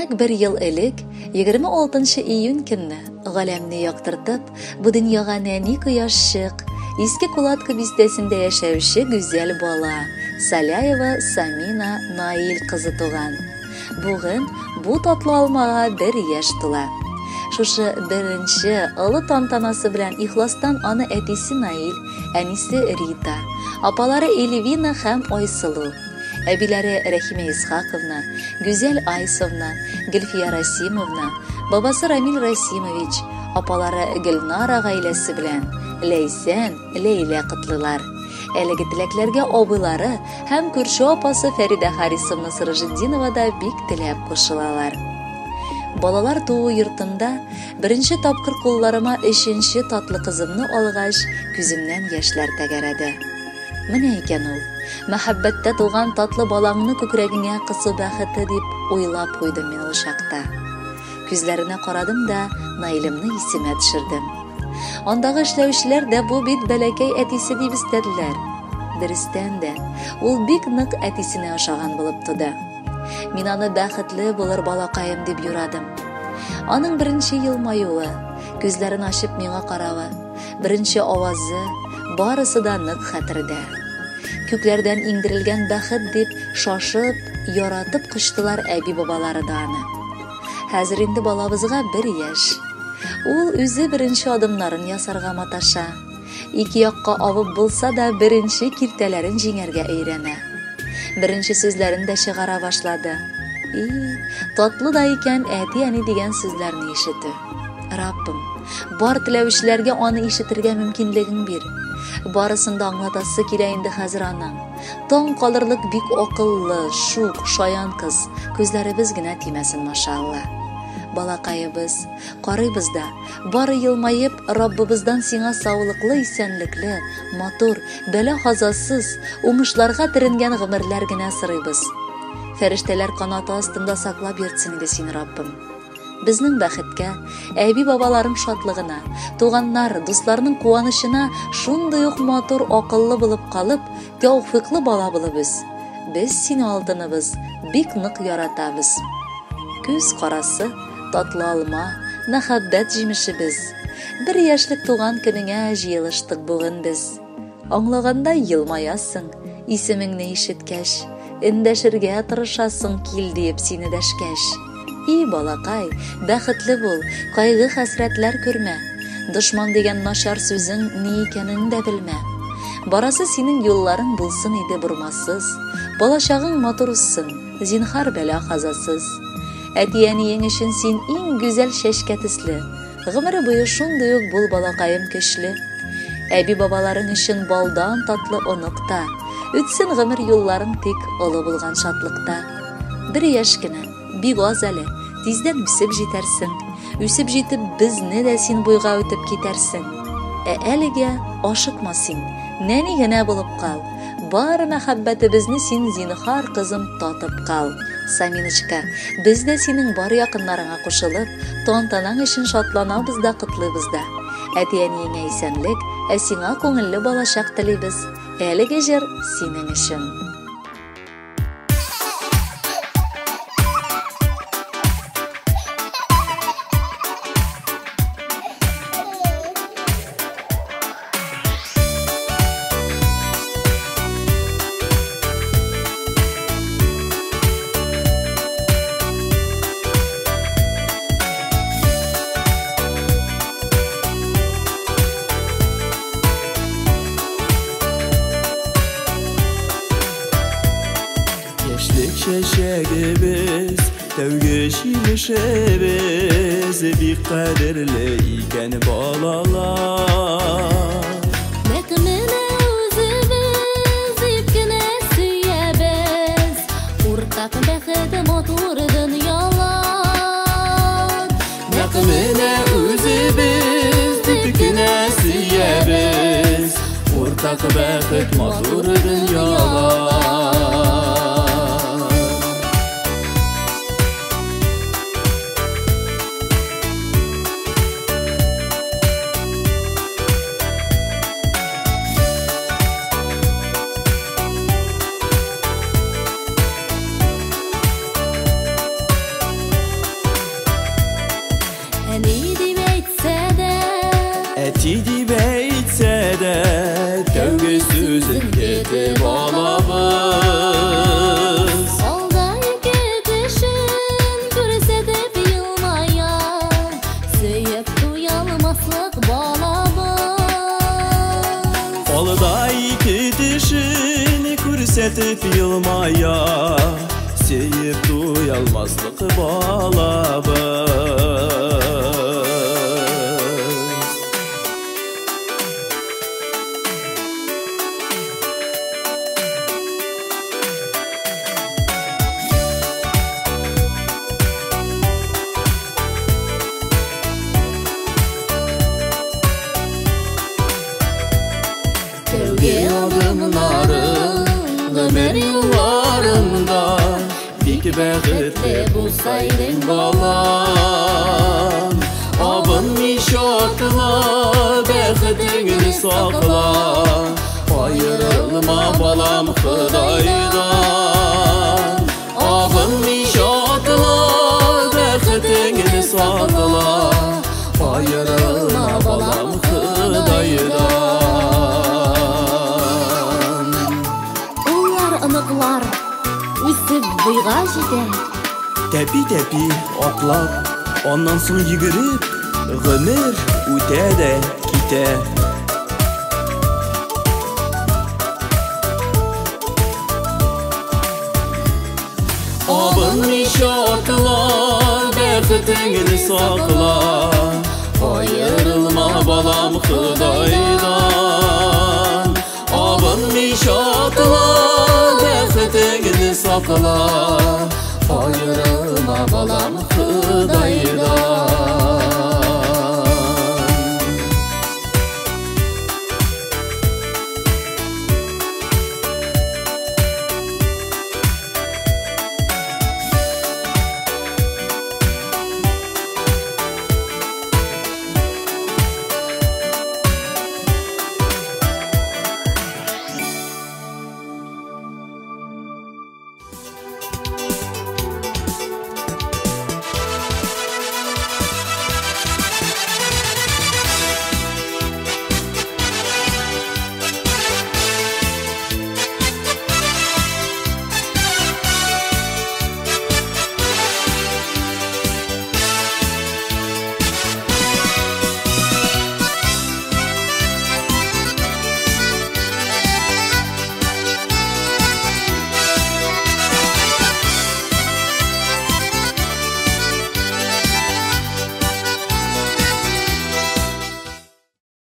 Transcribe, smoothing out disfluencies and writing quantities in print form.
Нәкъ бер ел элек, 26 июнь көнне, галәмне яктыртып, бу дөньяга нәни кояшчык, Иске Кулатка бистәсендә яшәүче гүзәл бала, Саляева Самина Наил кызы туган. Бүген бу татлы алмага бер яшь тула. Шушы беренче олы тантанасы белән ихластан аны әтисе Наил, әнисе Рита, апалары Эльвина һәм Айсылу, әбиләре Рәхимә Исхаковна, Гүзәл Айсовна, Гөлфия Расимовна, бабасы Рамил Расимович, апалары Гөлнара гаиләсе белән Ләйсән, Ләйлә котлыйлар. Әлеге теләкләргә абыйлары һәм күрше апасы Фәридә Харисовна Сыражетдинова да бик теләп кушылалар. Балалар туу йортында беренче тапкыр кулларыма өченче татлы кызымны алгач, күземнән яшьләр тәгәрәде. Менә икән ул, мәхәббәттә туган татлы балаңны күкрәгеңә кысу бәхете дип уйлап куйдым мин ул чакта. Күзләренә карадым да, Наилемне исемә төшердем. Андагы эшләүчеләр дә бу бит бәләкәй әтисе дип өстәделәр. Дөрестән дә, ул бик нык әтисенә ошаган булып туды. Мин аны бәхетле булыр балакаем дип юрадым. Аның беренче елмаюы, күзләрен ачып миңа каравы, беренче авазы, барысы да нык хәтердә. Күкләрдән иңдерелгән бәхет дип шашып, яратып кочтылар әби-бабалары да аны. Хәзер инде балабызга бер яшь. Ул үзе беренче адымнарын ясарга маташа. Ике якка авып булса да беренче киртәләрен җиңәргә өйрәнә. Беренче сүзләрен дә чыгара башлады. И, татлы да икән әти-әни дигән сүзләрне ишетү. Раббым, бар теләүчеләргә аны ишетергә мөмкинлегең бир. Барысын да аңлатасы килә инде хәзер аның. Таң калырлык бик акыллы, шук, шаян кыз. Күзләребез генә тимәсен, машалла. Балакаебыз, карыйбыз да, бары елмаеп, Раббыбыздан сиңа саулыклы, исәнлекле, матур, бәла-казасыз, уңышларга төренгән гомерләр генә сорыйбыз. Фәрештәләр канаты астында саклап йөртсен иде сине Раббым. Безнең бәхеткә, әби-бабаларың шатлыгына, туганнар, дусларның куанычына шундый ук матур, акыллы булып калып, тәүфыйклы бала булып үс. Без сине, алтыныбыз, бик нык яратабыз. Күз карасы, татлы алма, мәхәббәт җимешебез. Бер яшьлек туган көнеңә җыелыштык бүген без. Аңлагандай елмаясың, исемеңне ишеткәч, эндәшергә тырышасың кил диеп сине дәшкәч. И, балакай, бәхетле бул, кайгы-хәсрәтләр күрмә. Дошман дигән начар сүзең ни икәнен дә белмә. Барасы синең юлларың булсын иде бормасыз, балачагың матур узсын, зинһар бәла-казасыз. Әти-әниең өчен син иң гүзәл чәчкә төсле, Гомере буе шундый ук бул балакаем көчле. Әби-бабаларың өчен балдан татлы онык та. Үтсен гомер юлларың тик олы булган шатлыкта. Бер яшь кенә, бик аз әле, тиздән үсеп җитәрсең. Үсеп җитеп, безне дә син буйга үтеп китәрсең. Ә әлегә ашыкма син, нәни генә булып кал. Бар мәхәббәтебезне син зинһар кызым татып кал. Саминочка, без дә синең бар якыннарыңа кушылып, тантанаң өчен шатланабыз да котлыйбыз да. Әти-әниеңә исәнлек, ә сиңа күңелле балачак телибез. Әлеге җыр синең өчен. Яшьлек чәчәгебез, тәүге җимешебез, бик кадерле икән балалар. Нәкъ менә үзебез дип кенә сөябез, уртак бәхет матур дөньялар. Нәкъ менә үзебез дип кенә сөябез, уртак бәхет матур дөньялар. бәхетле балабыз. Алда ике тешен күрсәтеп елмая, сөеп туялмаслык балабыз. Алда ике тешен күрсәтеп елмая, сөеп туялмаслык балабыз. Тәүге адымнарың гомер юлларында бик бәхетле булсайдың, балам. Абынмый шатла, бәхетеңне сакла, аерылма, балам, Ходайдан. Абынмый шатла, бәхетеңне сакла, аерылма, балам, Ходайдан. Уллар, оныклар үсеп буйга җитә. Тәпи-тәпи атлап, аннан соң йөгереп, гомер үтә дә китә. Абынмый шатла, бәхетеңне сакла, аерылма, балам, Ходайдан. Абынмый шатла, бәхетеңне сакла, аерылма, балам, Ходайдан.